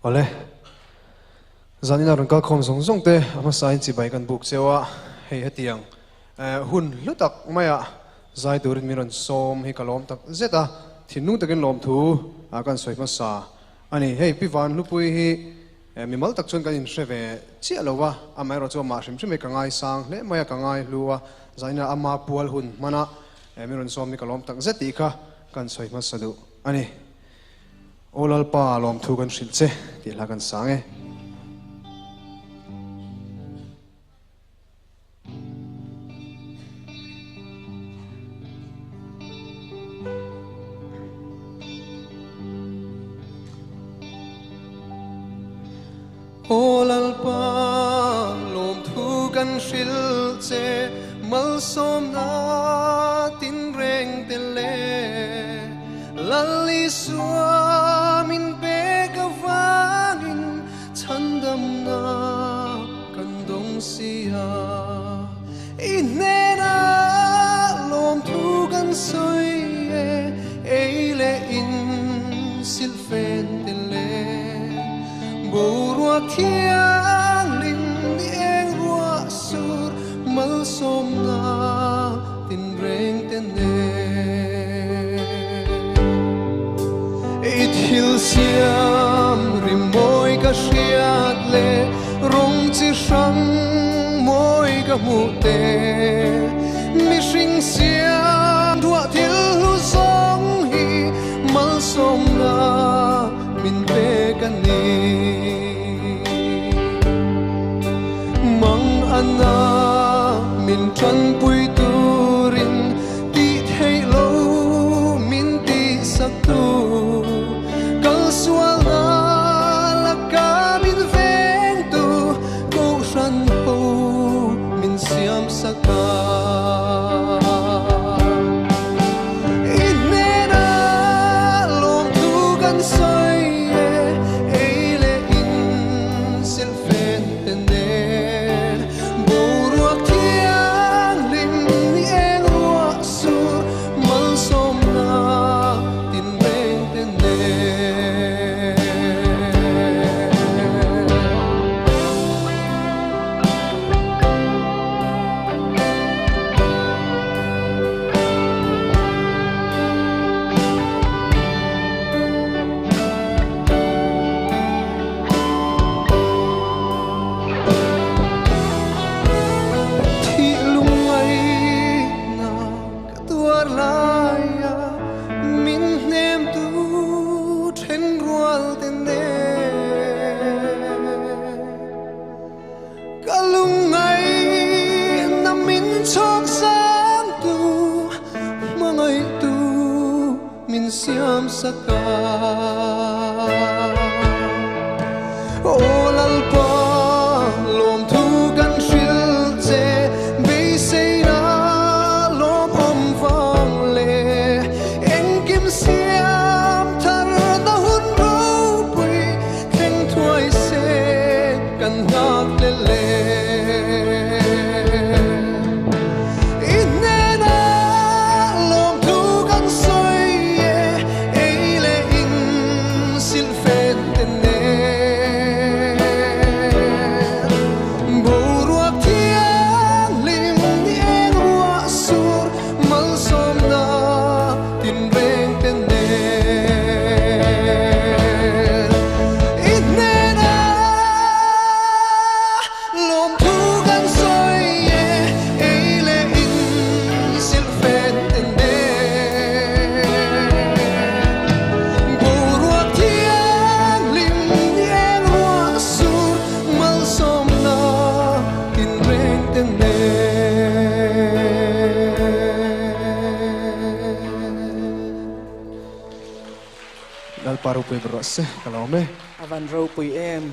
Awle, zanin a rawn kal khawm zawng zawng te a hmasain chibai kan buk cheu a, hei hetiang hun hlu tak maiah zai turin min rawn sawm hi ka lawm tak zet a, thinlung takin lawmthu kan sawi hmasa a ni. Hei Pi Vanhlupui hi mimal tak chuan kan inhre ve chiah lo va, amaherawh chu amah hrim hrim hi ka ngaisang hle mai a, ka ngaihlu a, zanin a ama pual hun hmana min rawn sawm hi ka lawm tak zet tih kha kan sawi hmasa duh a ni. Aw Lalpa, lawmthu kan hrilh che tih hla kan sang e. Aw Lalpa, lawmthu kan hrilh che, malsawmna tinreng tel e. Lal Isua min pek avangin chhandamna kan dawng si a. I hnenah lawmthu kan sawi e, ei leh in silhfen te leh boruak thianghlim ni eng ruah sur malsawmna tinreng te nen. I thil siam rimawi ka hriat leh rawng chi hrang mawi ka hmuh te, mihring siam ruah thil hlu zawng hi malsawmna min pek a ni. Mang ana min tanpui turin tih theih lo min tihsak tu, kal sualna laka min veng tu Kohhran ho min siam sak a. I hnena lawmthu kan sawi e, ei leh in silhfen te nen boruak thianghlim ni eng ruah sur malsawmna tinreng te nen. Thih lungngaihna ka tuar laia min hnemtu thenrual te nen ka lungngaihna min chhawk zangtu hmangaihtu min siam sak a. Aw Lalpa, lawmthu kan hrilh che, beiseina lawmawm vang leh engkim siam thar na hun ropui thleng thuai se kan nghak hlel e. I hnena lawmthu kan sawi e, ei leh in silhfen te nen. Boruak thianghlim ni eng ruah sur malsawmna tinreng te nen. I hnena Lawmthu kan sawi e, ei leh in silhfen te nen. Boruak thianghlim ni eng ruah sur malsawmna tinreng te nen. Lalpa ropui ber rawh se, ka lawm e. A van ropui em.